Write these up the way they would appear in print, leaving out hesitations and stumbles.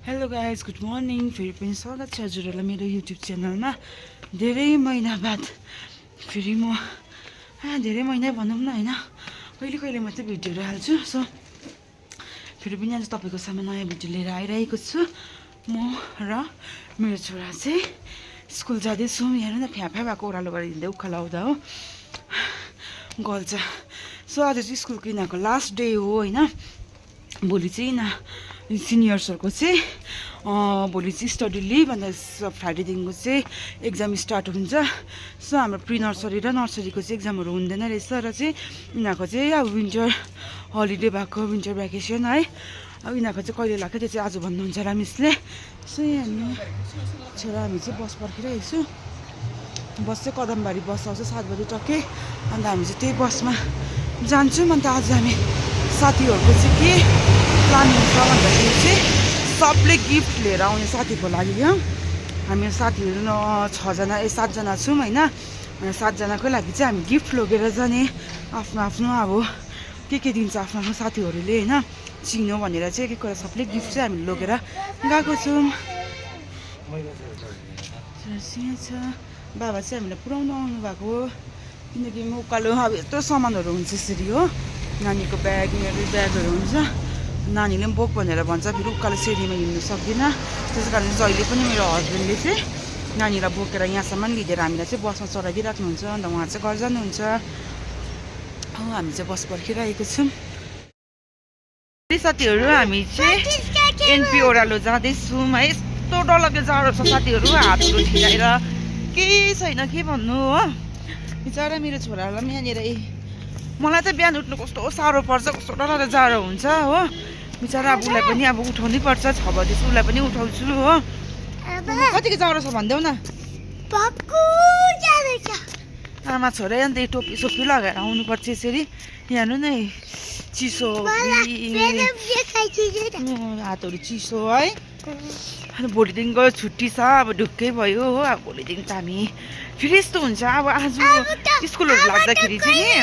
hello guys good morning फेरि पनि स्वागत छ हजुरहरूलाई मेरो युट्युब च्यानलमा धेरै महिना बाद फेरि म धेरै महिना भनौँ न होइन कहिले कहिले मात्रै भिडियोहरू हाल्छु सो फेरि पनि आज तपाईँको सामु नयाँ भिडियो लिएर आइरहेको छु म र मेरो छोरा चाहिँ स्कुल जाँदैछौँ हेर्नु न फ्याफा भएको ओह्रालो गरिदिँदै उखाला आउँदा हो गल्छ सो आज चाहिँ स्कुलको यिनीहरूको लास्ट डे हो होइन भोलि चाहिँ सिनियर्सहरूको चाहिँ भोलि चाहिँ स्टडी लिभ अन्त फ्राइडेदेखिको चाहिँ एक्जाम स्टार्ट हुन्छ सो हाम्रो प्रि नर्सरी र नर्सरीको चाहिँ एक्जामहरू हुँदैन रहेछ र चाहिँ यिनीहरूको चाहिँ अब विन्टर हलिडे भएको विन्टर भ्याकेसन है अब यिनीहरूको चाहिँ कहिले लाग्यो त्यो चाहिँ आज भन्नुहुन्छ र मिसले सो यहाँ छोरा हामी चाहिँ बस पर्खिरहेको छु बस चाहिँ कदमबारी बस आउँछ 7 बजी टक्कै अन्त हामी चाहिँ त्यही बसमा जान्छौँ अन्त आज हामी साथीहरूको चाहिँ के प्लानिङ छ भन्दाखेरि चाहिँ सबले गिफ्ट लिएर आउने साथीको लागि हो हामी साथीहरू 7जना छौँ होइन 7जनाको लागि चाहिँ हामी गिफ्ट लगेर जाने आफ्नो आफ्नो अब के दिन्छ आफ्नो आफ्नो साथीहरूले होइन चिनो भनेर चाहिँ एक एकवटा सबले गिफ्ट चाहिँ हामीले लगेर गएको छौँ छ बाबा चाहिँ हामीलाई पुऱ्याउनु आउनु भएको हो किनकि म उकालो अब यत्रो सामानहरू हुन्छ यसरी हो नानीको ब्याग मेरो ब्यागहरू हुन्छ नानीले पनि बोक भनेर भन्छ फेरि उकालो सिँढीमा हिँड्नु सक्दिनँ त्यसै कारण जहिले पनि मेरो हस्बेन्डले चाहिँ नानीलाई बोकेर यहाँसम्म लिएर हामीलाई चाहिँ बसमा चढाइदिइराख्नुहुन्छ अन्त उहाँ चाहिँ घर जानुहुन्छ हो हामी चाहिँ बस पर्खिरहेको छौँ साथीहरू हामी चाहिँ एनपी ओह्रालो जाँदैछौँ है यस्तो डरलाग्दो जाडो छ साथीहरू हातहरू ठिराएर केही छैन के भन्नु हो बिचरा मेरो छोराहरूलाई पनि यहाँनिर मलाई त बिहान उठ्नु कस्तो साह्रो पर्छ कस्तो डरलाग्दो जाडो हुन्छ हो बिचरा अब उसलाई पनि अब उठाउनै पर्छ 6 बजी चाहिँ उसलाई पनि उठाउँछु हो कतिको जाडो छ भनिदेऊ न आमा छोरा अन्त टोपी सोपी लगाएर आउनुपर्छ यसरी हेर्नु न चिसो हातहरू चिसो है अनि भोलिदेखिको छुट्टी छ अब ढुक्कै भयो हो अब भोलिदेखि त हामी फेरि यस्तो हुन्छ अब आज स्कुलहरू लाग्दाखेरि चाहिँ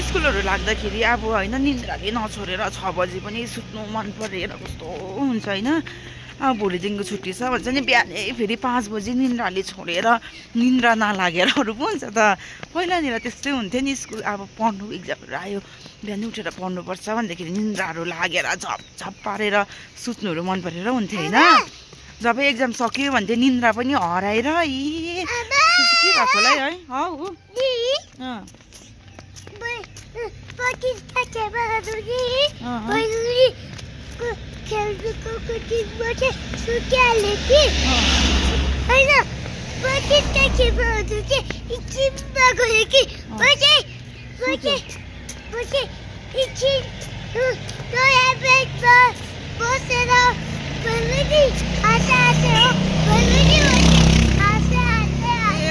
स्कुलहरू लाग्दाखेरि अब होइन निन्द्राले नछोडेर 6 बजी पनि सुत्नु मन परेर कस्तो हुन्छ होइन अब भोलिदेखिको छुट्टी छ भन्छ नि बिहानै फेरि 5 बजी निन्द्राले छोडेर निन्द्रा नलागेरहरू पो हुन्छ त पहिलानिर त्यस्तै हुन्थ्यो नि स्कुल अब पढ्नु इक्जामहरू आयो बिहानै उठेर पढ्नुपर्छ भन्दाखेरि निन्द्राहरू लागेर झपझप पारेर सुत्नुहरू मन परेर हुन्थ्यो होइन जब एक्जाम सक्यो भन्थ्यो निन्द्रा पनि हराएर के भएको होला है हौ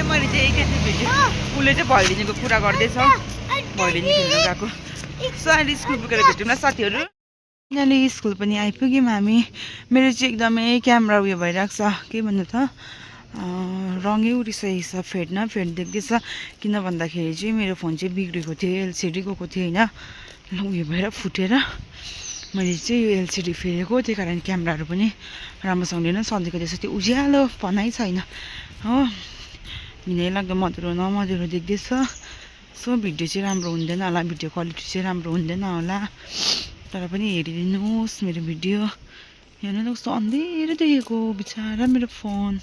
मैले चाहिँ एकैचोटि भेटेँ उसले चाहिँ भैलिनीको कुरा गर्दैछ भैलिनी खेल्नु गएको सो अहिले स्कुल पुगेर भेट्यौँ न साथीहरू यहाँले स्कुल पनि आइपुग्यौँ हामी मेरो चाहिँ एकदमै क्यामेरा उयो भइरहेको छ के भन्नु त रङै उडिसकेको छ फेड देख्दैछ किन भन्दाखेरि चाहिँ मेरो फोन चाहिँ बिग्रेको थियो एलसिडी गएको थियो होइन उयो भएर फुटेर मैले चाहिँ यो एलसिडी फेरेको त्यही कारण क्यामेराहरू पनि राम्रोसँगले नै सधैँको जस्तो त्यो उज्यालो पनाइ छैन हो घिनै लाग्दो मधुरो नमधुरो देख्दैछ सो भिडियो चाहिँ राम्रो हुँदैन होला भिडियो क्वालिटी चाहिँ राम्रो हुँदैन होला तर पनि हेरिदिनुहोस् मेरो भिडियो हेर्नु न कस्तो अँधेरो देखेको बिचरा मेरो फोन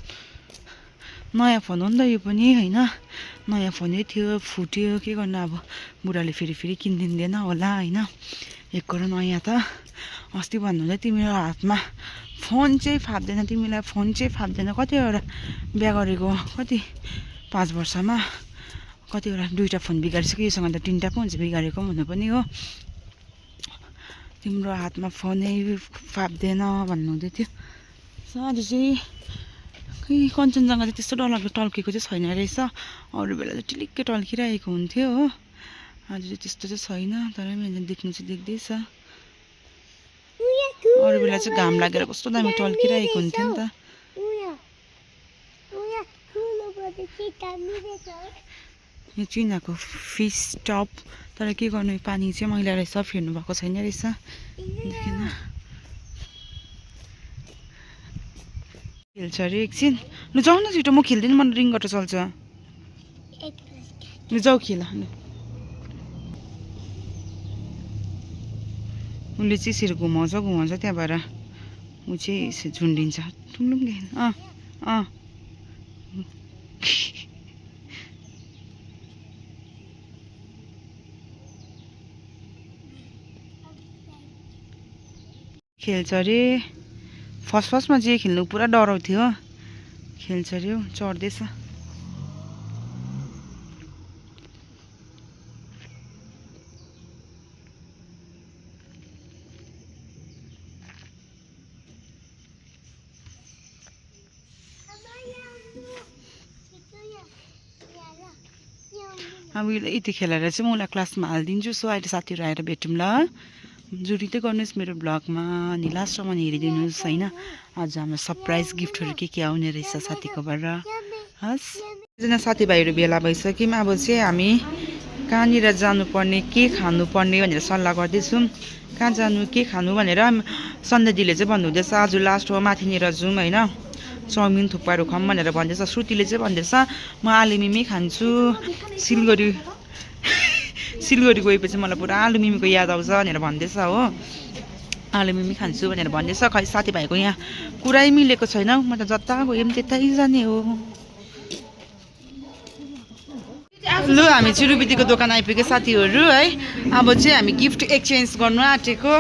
नयाँ फोन हो नि त यो पनि होइन नयाँ फोनै थियो फुट्यो के गर्नु अब बुढाले फेरि किनिदिँदैन होला होइन एक करोड नयाँ त अस्ति भन्नुहुँदै तिम्रो हातमा फोन चाहिँ फाप्दैन तिमीलाई फोन चाहिँ फाप्दैन कतिवटा बिहा गरेको कति 5 वर्षमा कतिवटा 2टा फोन बिगारिसक्यो योसँग त 3टा पो हुन्छ बिगारेको भन्नु पनि हो तिम्रो हातमा फोनै फाप्दैन भन्नुहुँदै थियो आज चाहिँ खै कञ्चनजङ्घा चाहिँ त्यस्तो डरलाग्दो टल्केको चाहिँ छैन रहेछ अरू बेला चाहिँ टिलिक्कै टल्किरहेको हुन्थ्यो हो आज चाहिँ त्यस्तो चाहिँ छैन तर पनि देख्नु चाहिँ देख्दैछ अरू बेला चाहिँ घाम लागेर कस्तो दामी टल्किरहेको हुन्थ्यो नि त यो चाहिँ यिनीहरूको फिस टप तर के गर्नु पानी चाहिँ मैला रहेछ फेर्नु भएको छैन रहेछ देखेन खेल्छ अरे एकछिन लु जाऊ न छिटो म खेल्दिनँ मन रिङ गरेर चल्छ लु जाऊ खेल उसले चाहिँ यसरी घुमाउँछ त्यहाँबाट ऊ चाहिँ यसरी झुन्डिन्छ टुङ्लुङ देखेन खेल्छ अरे फर्स्टमा जे खेल्नु पुरा डराउँथ्यो खेल्छ अरे हौ चढ्दैछ अब यति खेलेर चाहिँ म उसलाई क्लासमा हालिदिन्छु सो अहिले साथीहरू आएर भेटौँ ल जुडी चाहिँ गर्नुहोस् मेरो ब्लगमा अनि लास्टसम्म हेरिदिनुहोस् होइन आज हाम्रो सरप्राइज गिफ्टहरू के आउने रहेछ साथीकोबाट हस् एकजना साथीभाइहरू भेला भइसक्यौँ अब चाहिँ हामी कहाँनिर जानुपर्ने के खानुपर्ने भनेर सल्लाह गर्दैछौँ कहाँ जानु के खानु भनेर सन्ध्या दिदीले चाहिँ भन्नुहुँदैछ आज लास्ट हो माथिनिर जाउँ होइन चाउमिन थुक्पाहरू खाऊँ भनेर भन्दैछ श्रुतिले चाहिँ भन्दैछ म आलु मिमी खान्छु सिलगढी गएपछि मलाई पुरा आलु मिमीको याद आउँछ भनेर भन्दैछ हो आलु मिमी खान्छु भनेर भन्दैछ खै साथीभाइको यहाँ कुरै मिलेको छैन म त जता गयो पनि त्यतै जाने हो लु हामी चिरुबितीको दोकान आइपुग्यो साथीहरू है अब चाहिँ हामी गिफ्ट एक्सचेन्ज गर्नु आँटेको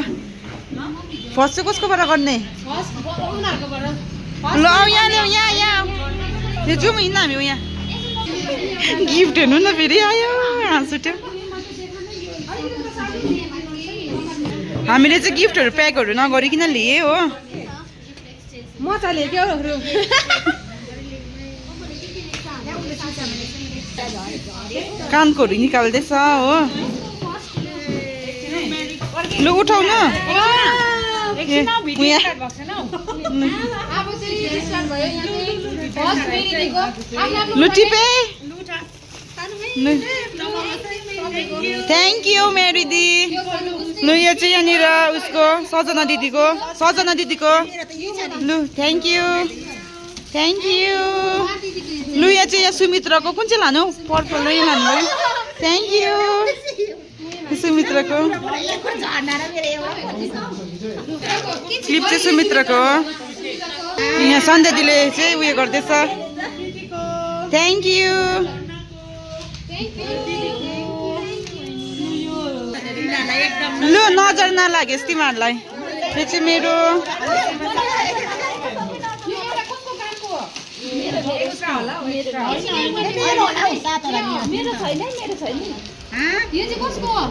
फर्स्ट चाहिँ कसकोबाट गर्ने ल यहाँ ल्याऊ यहाँ यो जाउँ हिँड्न हामी यहाँ गिफ्ट हेर्नु न फेरि आयो हाँस उठ्यो हामीले चाहिँ गिफ्टहरू प्याकहरू नगरिकन लिए हो मजाले क्या कानकोहरू निकाल्दैछ हो लु उठाउ न लु टिपे थ्याङ्क यू मेरी दी लु यो चाहिँ यहाँनिर उसको सजना दिदीको लु थ्याङ्क यू लु यहाँ चाहिँ यहाँ सुमित्राको कुन चाहिँ लानु पर्पल यो लानु थ्याङ्क यू सुमित्राको क्लिप चाहिँ सुमित्राको यहाँ सन्ध्या दिदीले चाहिँ उयो गर्दैछ थ्याङ्क यू लु नजर नलागेस् तिमीहरूलाई यो चाहिँ मेरो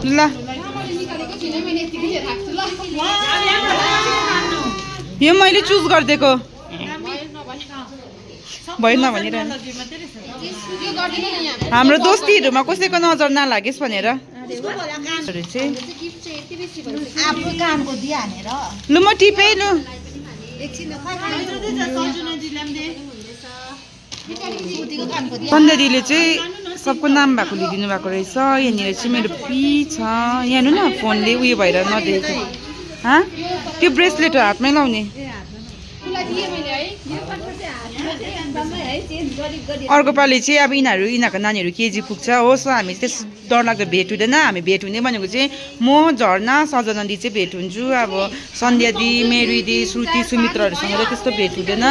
ल यो मैले चुज गरिदिएको भएन भनेर हाम्रो दोस्तीहरूमा कसैको नजर नलागेस् भनेर लु म टिपे लु सन्ध्या दिदीले चाहिँ सबको नाम भएको लिइदिनु भएको रहेछ यहाँनिर चाहिँ मेरो पी छ यहाँ हेर्नु न फोनले उयो भएर नदेखेको त्यो ब्रेसलेट हातमै लाउने अर्को पालि चाहिँ अब यिनीहरूको नानीहरू केजी पुग्छ हो सो हामी त्यस डरलाग्दो भेट हुँदैन हामी भेट हुने भनेको चाहिँ म झर्ना सजना दी चाहिँ भेट हुन्छु अब सन्ध्या दी मेरी दी श्रुति सुमित्राहरूसँग चाहिँ त्यस्तो भेट हुँदैन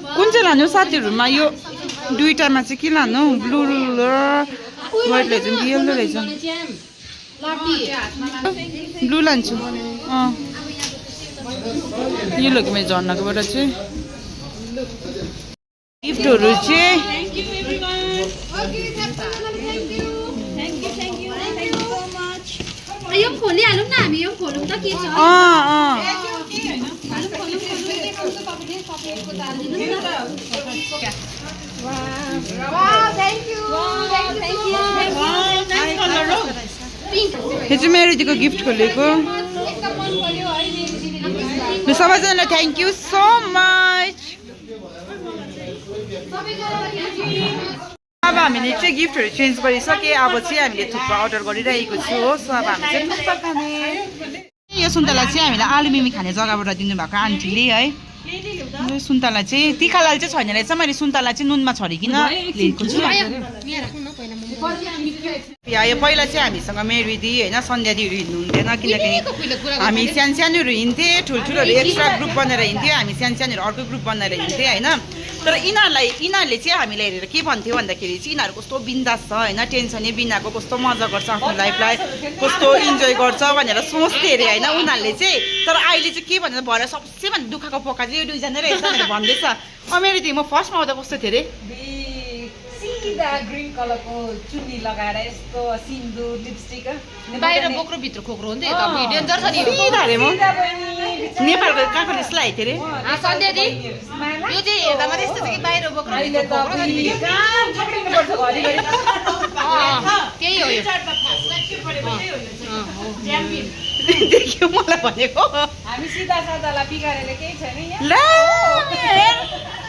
कुन चाहिँ लानु साथीहरूमा यो दुईटामा चाहिँ के लानु ब्लू र व्हाइट रहेछ कि येल्लो रहेछ ब्लू लान्छु यो लग्यो मैले झर्नाकोबाट चाहिँ गिफ्टहरू चाहिँ यो खोलिहालौँ न हामी यो खोलौँ त के छ यो चाहिँ मेरो दिदीको गिफ्ट खोलेको ल सबैजनालाई थ्याङ्क यू सो मच अब हामीले चाहिँ गिफ्टहरू चेन्ज गरिसके अब चाहिँ हामीले थुक्पा अर्डर गरिरहेको छु हो सो अब हामी चाहिँ थुक्पा खाने यो सुन्तला चाहिँ हामीलाई आलु मिमी खाने जग्गाबाट दिनुभएको आन्टीले है यो सुन्तला चाहिँ तिखालाल चाहिँ छैन रहेछ मैले सुन्तला चाहिँ नुनमा छरिकन लिएको छु यो पहिला चाहिँ हामीसँग मेरुदी होइन सन्ध्यादीहरू हिँड्नुहुन्थेन किनकि हामी सानोसानोहरू हिँड्थेँ ठुल्ठुलोहरू एक्स्ट्रा ग्रुप बनेर हिँड्थ्यो हामी सानोसानोहरू अर्को ग्रुप बनेर हिँड्थेँ होइन तर यिनीहरूले चाहिँ हामीलाई हेरेर के भन्थ्यो भन्दाखेरि चाहिँ यिनीहरू कस्तो बिन्दास छ होइन टेन्सनै बिनाको कस्तो मजा गर्छ आफ्नो लाइफलाई कस्तो इन्जोय गर्छ भनेर सोच्थेँ अरे होइन उनीहरूले चाहिँ तर अहिले चाहिँ के भनेर भएर सबसे भन्दा दुःखको पोका चाहिँ यो दुईजना रहेछ भनेर भन्दैछ मेरो म फर्स्टमा आउँदा कस्तो थियो अरे सिधा ग्रीन कलरको चुन्नी लगाएर यस्तो सिन्दुर लिपस्टिक बाहिर बोक्रो भित्र खोक्रो हुन्छ नि त डेन्जर छ नि सिधा अरे म नेपालको कहाँको लिस्टलाई आएको थियो अरे सन्ध्या दी यो चाहिँ हेर्दा मात्रै यस्तो छ कि बाहिर बोक्रो भित्र खोक्रो छ नि त्यही हो यो देख्यो मलाई भनेको हामी सिधा सादालाई बिगारेर केही छैन ल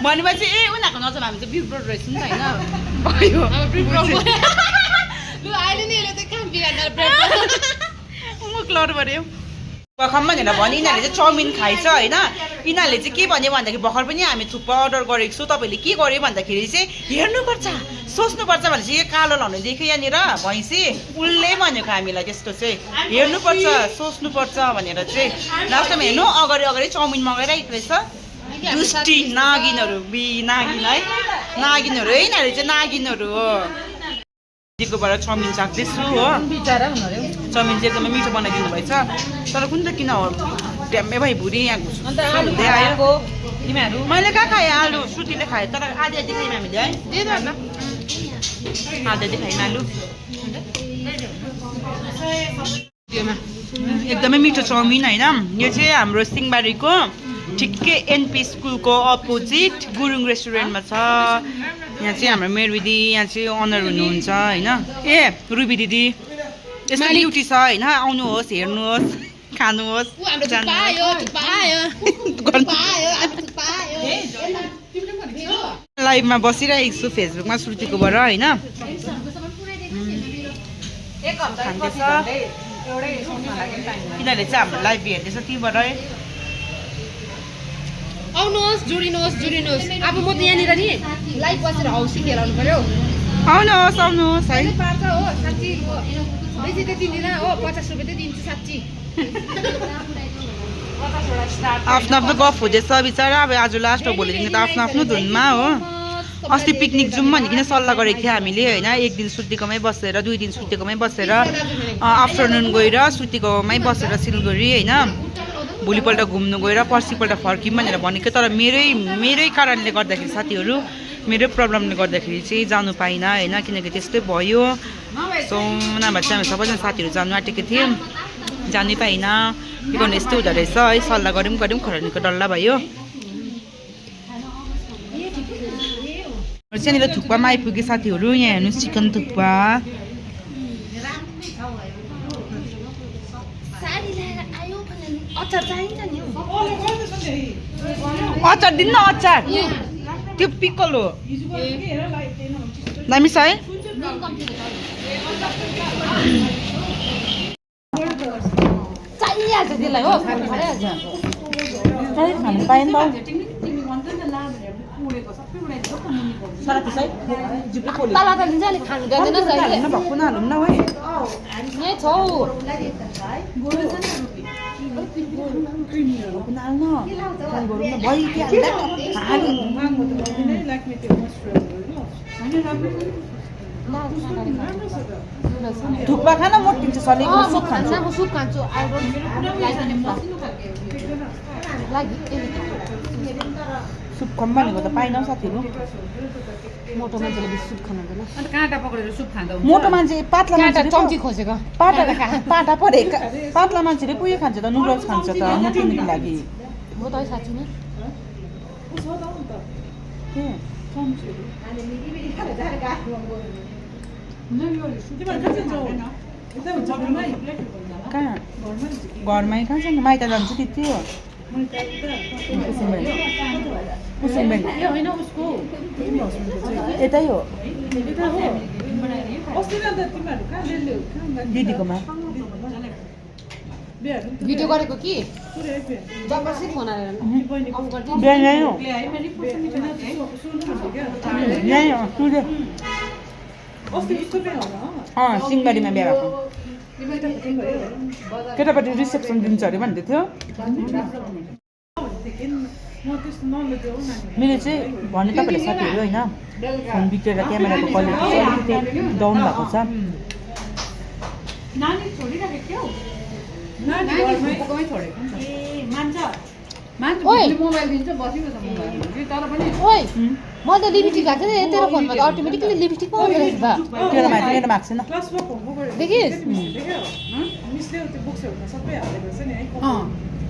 भनेपछि उनीहरूको नजरमा हामी चाहिँ बिग ब्रोड रहेछ नि त होइन भयो लु अहिले नि यसले चाहिँ काम बिगार्दा मुख लड पर्यो भर्खर भनेर भने यिनीहरूले चाहिँ चाउमिन खाइछ होइन यिनीहरूले चाहिँ के भन्यो भन्दाखेरि भर्खर पनि हामी थुक्पा अर्डर गरेको छु तपाईँले के गर्यो भन्दाखेरि चाहिँ हेर्नुपर्छ सोच्नुपर्छ भनेपछि यो कालो लाउने देख्यो यहाँनिर भैँसी उसले भनेको हामीलाई त्यस्तो चाहिँ हेर्नुपर्छ सोच्नुपर्छ भनेर चाहिँ लास्टमा हेर्नु अगाडि अगाडि चाउमिन मगाइरहेको रहेछ दुष्टी नागिनहरू नागिन है नागिनहरू है यिनीहरू चाहिँ नागिनहरू हो दिदीकोबाट चाउमिन चाख्दैछु हो चाउमिन चाहिँ एकदमै मिठो बनाइदिनु भएछ तर कुन चाहिँ किन हो ड्याम्मै भाइ भुरी यहाँ हुँदै आयो मैले कहाँ खाएँ आलु सुतीले खाएँ तर आधी आधी खायौँ हामीले है आधी आधी खायौँ आलु एकदमै मिठो चाउमिन होइन यो चाहिँ हाम्रो सिंहबारीको ठिकै एनपी स्कुलको अपोजिट गुरुङ रेस्टुरेन्टमा छ यहाँ चाहिँ हाम्रो मेरुदी यहाँ चाहिँ अनर हुनुहुन्छ होइन रुबी दिदी यस्तो ड्युटी छ होइन आउनुहोस् हेर्नुहोस् खानुहोस् लाइभमा बसिरहेको छु फेसबुकमा श्रुतिकोबाट होइन यिनीहरूले चाहिँ हाम्रो लाइभ हेर्दैछ त्यहीँबाट आउनुहोस् जोडिनुहोस् अब म त यहाँनिर नि लाइभ बसेर हौसी खेलाउनु पर्यो आउनुहोस् आउनुहोस् है पार्छ हो साँच्ची बेसी त दिँदिनँ हो 50 रुपियाँ त दिन्छु साँच्ची आफ्नो आफ्नो गफ हुँदैछ बिचरा अब आज लास्ट हो भोलिदेखि त आफ्नो आफ्नो धुनमा हो अस्ति पिकनिक जाउँ भनिकन सल्लाह गरेको थियो हामीले होइन एक दिन सुत्तीकोमै बसेर 2 दिन सुत्तीकोमै बसेर आफ्टरनुन गएर सुत्तीकोमै बसेर सिलगढी होइन भोलिपल्ट घुम्नु गएर पर्सिपल्ट फर्क्यौँ भनेर भनेको तर मेरै कारणले गर्दाखेरि साथीहरू मेरै प्रब्लमले गर्दाखेरि चाहिँ जानु पाइनँ होइन किनकि त्यस्तै भयो सो नभए चाहिँ हामी सबैजना साथीहरू जानु आँटेको थियौँ जानै पाइनँ के गर्नु यस्तो हुँदो रहेछ है सल्लाह गऱ्यौँ खरानीको डल्ला भयो त्यहाँनिर थुक्पामा आइपुगे साथीहरू यहाँ हेर्नुहोस् चिकन थुक्पा अचार दिन्न अचार त्यो पिकल हो दामी छ है चाहिहाल्छ त्यसलाई हो खानु पाएन त थुक्पा खान मोटिन्छ सले सुप खान्छु सुप कम भनेको त पाइन साथीहरू मोटो मान्छेले बेसी सुप खानु हुँदैन अन्त काँटा पक्रेर सुप खाँदा मोटो मान्छे पातला मान्छे चम्ची खोजेको पाटा परे पातला मान्छेले पुगे खान्छ त नुडल्स खान्छ त मोटिनुको लागि हो त साँच्ची नै कहाँ घरमै कहाँ छ माइत जान्छ त्यति हो यतै हो दिदीकोमा भिडियो गरेको कि जबरजस्ती फोन आएर अफ गरिदिनु बिहान यहीँ हो यहीँ हो टुडे सिंहबारीमा बिहा भएको केटापट्टि रिसेप्सन दिन्छ अरे भन्दै थियो मेरो चाहिँ भन्ने तपाईँले साथीहरू होइन फोन बितेर क्यामेराको क्वालिटी अलिकति डाउन भएको छ ओइ म त लिपस्टिक भएको थिएँ तेरो फोनमा त अटोमेटिकली लिपस्टिक पो आउँदो रहेछ त मेरो भएको छैन देखिस्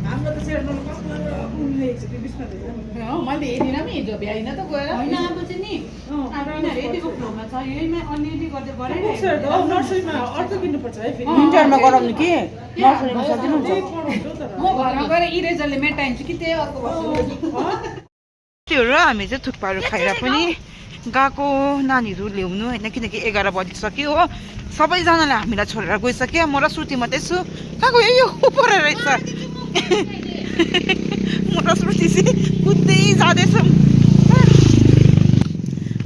हाम्रो त सेर्नु मैले हेरिनँ नि हिजो भ्याइन त गएर होइन अब चाहिँ नि अब यिनीहरू यतिको फ्लोमा छ यहीमा अलिअलि गर्दै गराइरहेको नर्सरीमा अर्को किन्नुपर्छ है फेरि विन्टरमा गराउनु कि नर्सरीमा सजिलो हुन्छ म घरमा गएर इरेजरले मेटाइन्छु कि त्यही अर्को वर्ष त्यो र हामी चाहिँ थुक्पाहरू खाएर पनि गएको नानीहरू ल्याउनु होइन किनकि 11 बजिसक्यो हो सबैजनाले हामीलाई छोडेर गइसक्यो म र श्रुति मात्रै छु कहाँको यो परे रहेछ म र श्रुति चाहिँ कुद्दै जाँदैछौँ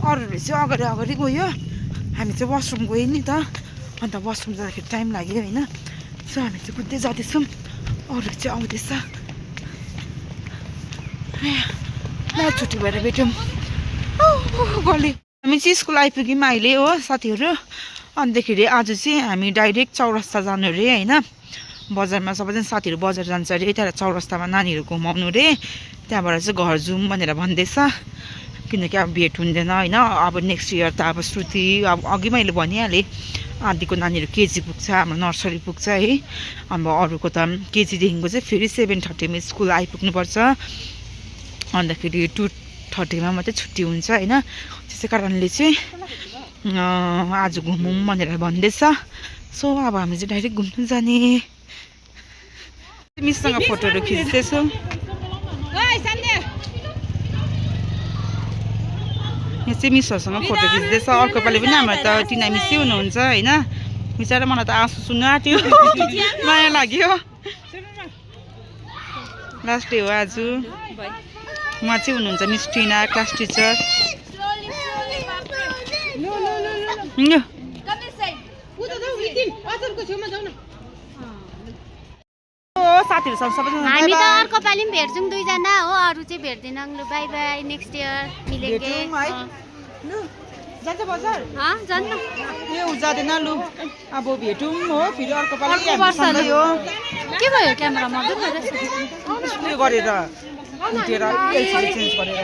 अरूले चाहिँ अगाडि अगाडि गयो हामी चाहिँ वासरुम गयौँ नि त अन्त वासरुम जाँदाखेरि टाइम लाग्यो होइन सो हामी चाहिँ कुद्दै जाँदैछौँ अरू चाहिँ आउँदैछ ल छुट्टी भएर भेटौँ गली हामी चाहिँ स्कुल आइपुग्यौँ अहिले हो साथीहरू अन्तखेरि आज चाहिँ हामी डाइरेक्ट चौरस्ता जानु अरे होइन बजारमा सबैजना साथीहरू बजार जान्छ अरे त्यहाँ चौरस्तामा नानीहरू घुमाउनु अरे त्यहाँबाट चाहिँ घर जाउँ भनेर भन्दैछ किनकि अब भेट हुँदैन होइन अब नेक्स्ट इयर त अब श्रुति अब अघि मैले भनिहालेँ आदिको नानीहरू केजी पुग्छ हाम्रो नर्सरी पुग्छ है अब अरूको त केजीदेखिको चाहिँ फेरि 7:30मा स्कुल आइपुग्नुपर्छ अन्तखेरि 2:30मा मात्रै छुट्टी हुन्छ होइन त्यसै कारणले चाहिँ आज घुमौँ भनेर भन्दैछ सो अब हामी चाहिँ डाइरेक्ट घुम्नु जाने मिससँग फोटोहरू खिच्दैछु यहाँ चाहिँ मिसहरूसँग फोटो खिच्दैछ अर्को पालि पनि हाम्रो त टिना मिसै हुनुहुन्छ होइन बिचरा मलाई त आँसु सुन्नु आँट्यो माया लाग्यो लास्ट डे हो आज उहाँ चाहिँ हुनुहुन्छ मिस टिना क्लास टिचर साथीहरूसँग सबैजना हामी त अर्को पालि पनि भेट्छौँ दुईजना हो अरू चाहिँ भेट्दैनौँ ल बाई बाई नेक्स्ट इयर मिलेंगे जान्छ बजार जान्न ए जाँदैन लु अब भेटौँ हो फेरि अर्को पालि सँगै हो के भयो क्यामेरा मर्दै उयो गरेर उठेर एलसिडी चेन्ज गरेर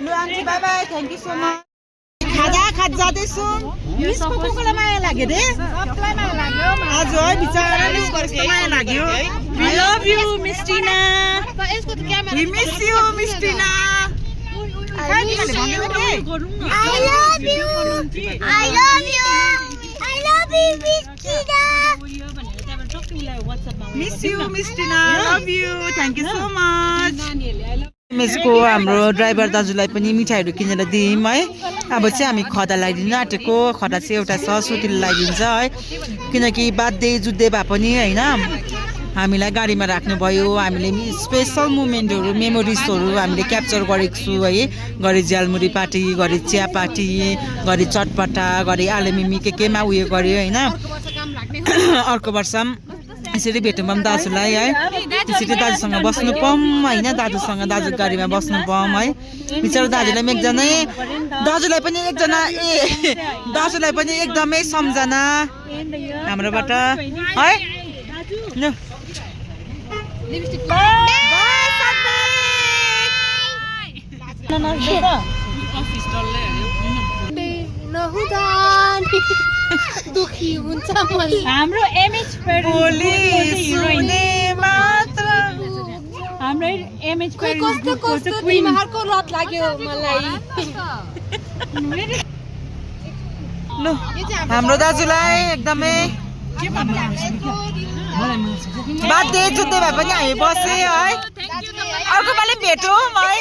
लु aunty by by thank you so much खाजा खाज जाँदैछु मिसको कोकोलाई माया लाग्यो रे सबलाई माया लाग्यो आज है बिचारा मिसको कस्तो माया लाग्यो we love you Miss Tina यसको त camera we miss you Miss Tina I love you I love you I love you Miss Tina Miss Tina love you thank you so much मिसको हाम्रो ड्राइभर दाजुलाई पनि मिठाईहरू किनेर दियौँ है अब चाहिँ हामी खदा लगाइदिनु आँटेको खदा चाहिँ एउटा छ सुतिले लगाइदिन्छ है किनकि बाध्य जुद्धे भए पनि होइन हामीलाई गाडीमा राख्नुभयो हामीले स्पेसल मुमेन्टहरू मेमोरिजहरू हामीले क्याप्चर गरेको छु है घरि झ्यालमुरी पार्टी घरि चिया पार्टी घरि चटपटा घरि आलुमिमी केमा उयो गऱ्यो होइन अर्को वर्ष यसरी भेटौँ पनि दाजुलाई है त्यसरी दाजुसँग बस्नु पाऊँ होइन दाजुसँग दाजु गाडीमा बस्नु पाऊँ है बिचरा दाजुलाई पनि दाजुलाई पनि एकदमै सम्झना हाम्रोबाट है ल दुखी हुन्छ हाम्रो एमएच हाम्रो एमएच कस्तो कस्तो तिमीहरूको लत लाग्यो मलाई ल हाम्रो दाजुलाई एकदमै बाध्य जुत्दै भए पनि हामी बस्यो है अर्को पालि भेटौँ है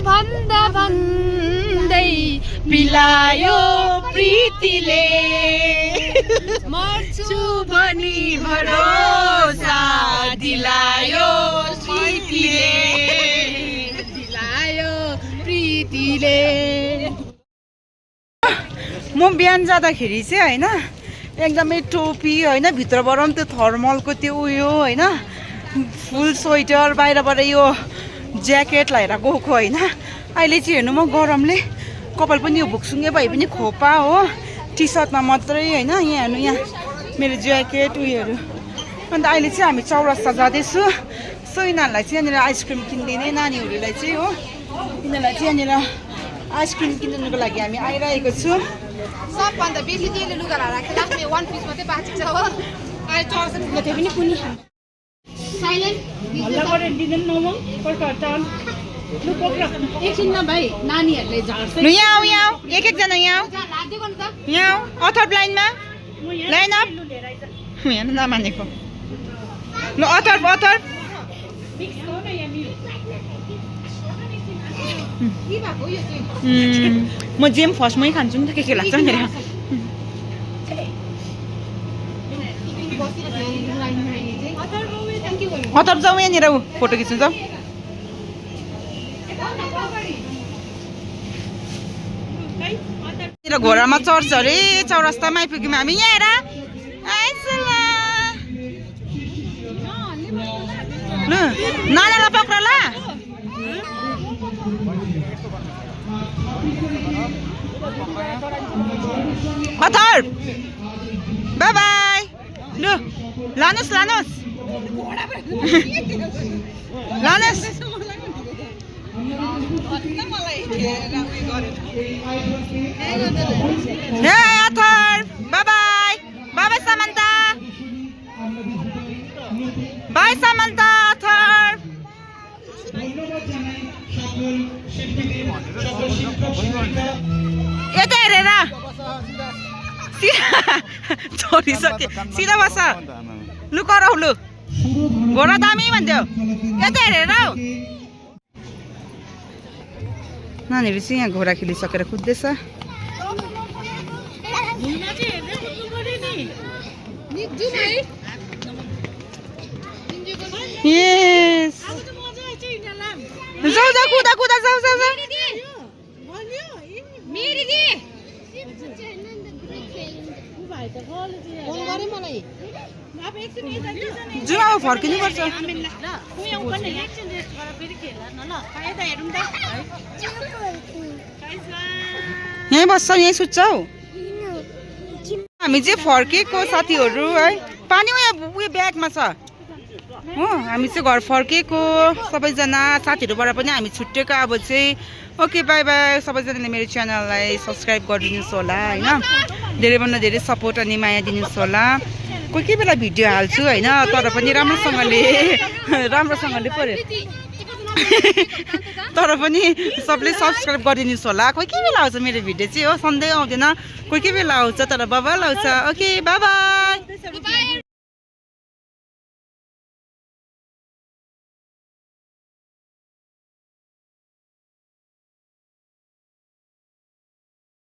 भन्दा भन्दै पिलायो प्रीतिले मर्छु भनी भरोसा दिलायो प्रीतिले म बिहान जाँदाखेरि चाहिँ होइन एकदमै टोपी होइन भित्रबाट पनि त्यो थर्मलको त्यो उयो होइन फुल स्वेटर बाहिरबाट यो ज्याकेट लगाएर गएको होइन अहिले चाहिँ हेर्नु म गरमले कपाल पनि यो भुकसुङ्गे भए पनि खोपा हो टी सर्टमा मात्रै होइन यहाँ हेर्नु यहाँ मेरो ज्याकेट उयोहरू अन्त अहिले चाहिँ हामी चौरस्ता जाँदैछु सो यिनीहरूलाई चाहिँ यहाँनिर आइसक्रिम किनिदिने नानीहरूलाई चाहिँ हो यिनीहरूलाई चाहिँ यहाँनिर आइसक्रिम किन्नुको लागि हामी आइरहेको छु सबभन्दा बेसी त्यसले लुगा राखेर राख्ने वान पिस मात्रै बाँचेको छ हो अहिले चौरस्ता त्यो पनि कुनी एकछिनमा भाइ नानीहरूले झार्छ यहाँ आऊ एक एकजना यहाँ यहाँ अथर्व लाइनमा लाइन अप हेर्नु नमानेको ल अथर्व म जेम फर्स्टमै खान्छु नि त के लाग्छ नि अथर्व जाउँ यहाँनिर फोटो खिच्नु जाउँ घोडामा चढ्छ अरे चौरस्तामा आइपुग्यौँ हामी यहाँ हेर ल नानालाई पक्र ल अथर्व बाई बाई ल लानुहोस् हे अथर्व बाई बाई समन्ता अथर्व यता हेरेर छोडिसक्यो सिधा बस लु कराउ लु घोडा दामी भन्थ्यो यता हेरेर हौ नानीहरू चाहिँ यहाँ घोडा खेलिसकेर कुद्दैछ यस जाऊ कुदा जाऊ जाऊ अब फर्किनुपर्छ यहीँ बस्छ यहीँ सुत्छ हौ हामी चाहिँ फर्केको साथीहरू है पानी उयो ब्यागमा छ हो हामी चाहिँ घर फर्केको सबैजना साथीहरूबाट पनि हामी छुट्टेको अब चाहिँ ओके बाई बाई सबैजनाले मेरो च्यानललाई सब्सक्राइब गरिदिनुहोस् होला होइन धेरैभन्दा धेरै सपोर्ट अनि माया दिनुहोस् होला कोही बेला भिडियो हाल्छु होइन तर पनि राम्रोसँगले पऱ्यो तर पनि सबले सब्सक्राइब गरिदिनुहोस् होला कोही बेला आउँछ मेरो भिडियो चाहिँ हो सधैँ आउँदैन कोही बेला आउँछ तर बबाल आउँछ ओके बाई बाई